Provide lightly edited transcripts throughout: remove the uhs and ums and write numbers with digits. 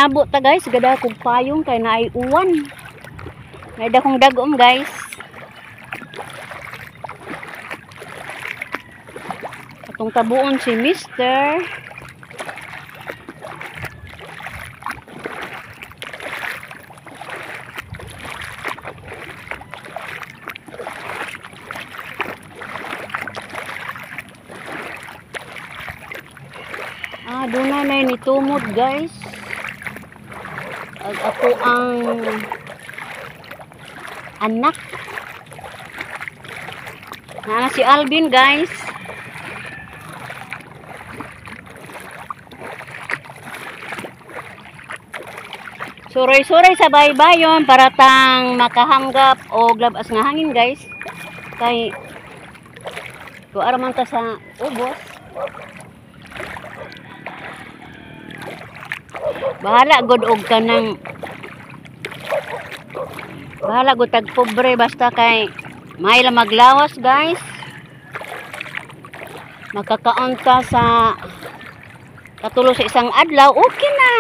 Manabo ta guys, gada kog payong kay naay uwan. Naay dakong dagom guys. Atong tabuon si Mister. Ah, doon na ni tumod guys. Ag ako ang anak. Na si Alvin guys. Suroy-suroy sa baybayon para tang makahanggap o glabas nga hangin guys. Kay kuara man ta sa ubos. Bahala gud og kanang bahala gud tag pobre basta kay may la maglawas guys. Makakaon ta sa katulo sa isang adlaw, okay na.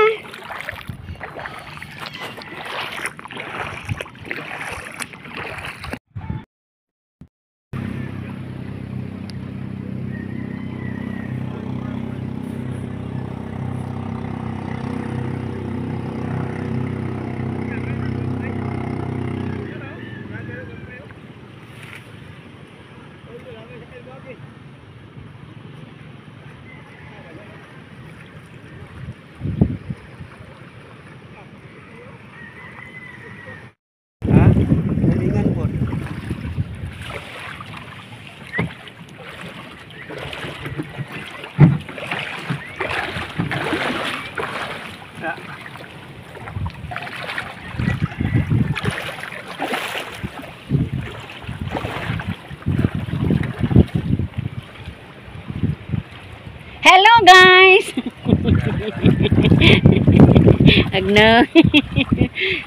Hello guys. Agno.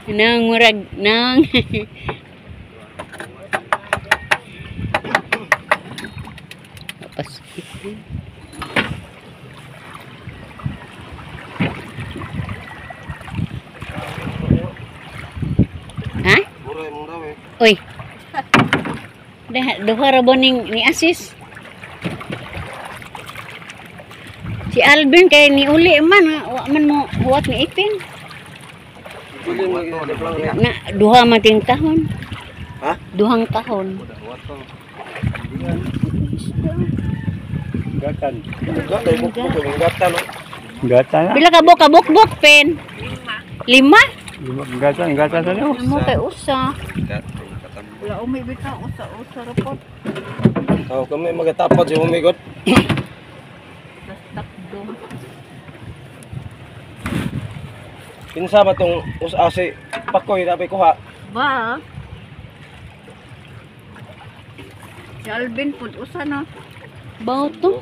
Nang murag nang. Pas. Ha? Uy. Dah duha ra ba ning ni Asis? Si Alvin kay ni uli man, wa man mo huwat ni ipin. Na duha man ting kahon. Ha? Duhang kahon. Gatan. Gatan. Gatan. Pila ka buk kabukbuk pen? Lima. Lima? Gatan, gatan sa niyo. Mo kay usa. Wala umi bitaw usa usa ra pod. Oh, kami magatapad si umigot. Kinsa ba tong usa si Pakoy dapat kuha? Ba. Si Alvin pud usa no. Baw to.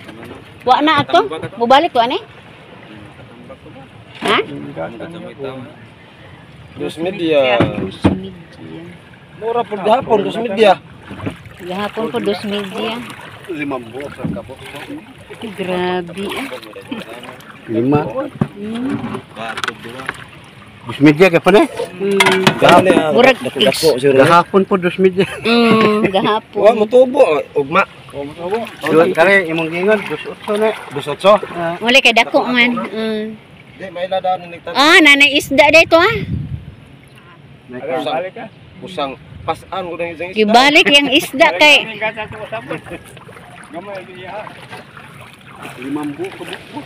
Wa na ato. Mubalik ko ani? Ha? Dos media. Dos media. Mura pud gahapon dos media. Gahapon po dos media. Limang buok sa kapok. Grabe ah. Lima. Dos media ka pa na? Murag gahapon po dos media. Gahapon. Wa motubo ugma. Doon kare imong gingon dos otso na. Dos otso. Wala kay dako man. Di may ladaan ni tan. Ah, nanay isda dito ah. Usang pasaan ko nang isang isda. Gibalik yang isda kay. Limang buok ka buok.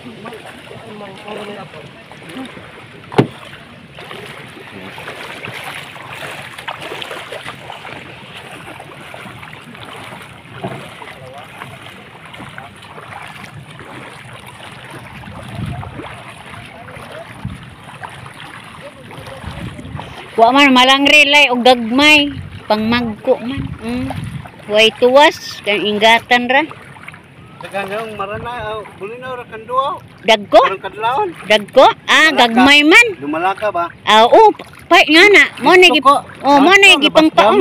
Wa man malang relay og gagmay pangmagko man. Way tuwas kang ingatan ra. Daghang marana bulinaw ra kan duwa. Dagko? Karong kadlawon. Dagko? Ah, gagmay man. Dumalaka ba? Ah, oo, pa nga na. Mo na gi oh, mo na gipangpaon.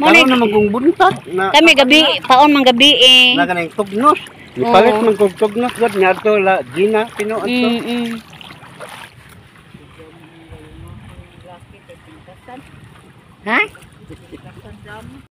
Mo na na magong buntat na. Kami gabi, paon man gabi eh. Na kanang tugnos. Ipalit man kog tugnos gud ngadto la Gina Pino adto. Kita pintasan. Ha? Pintasan damo.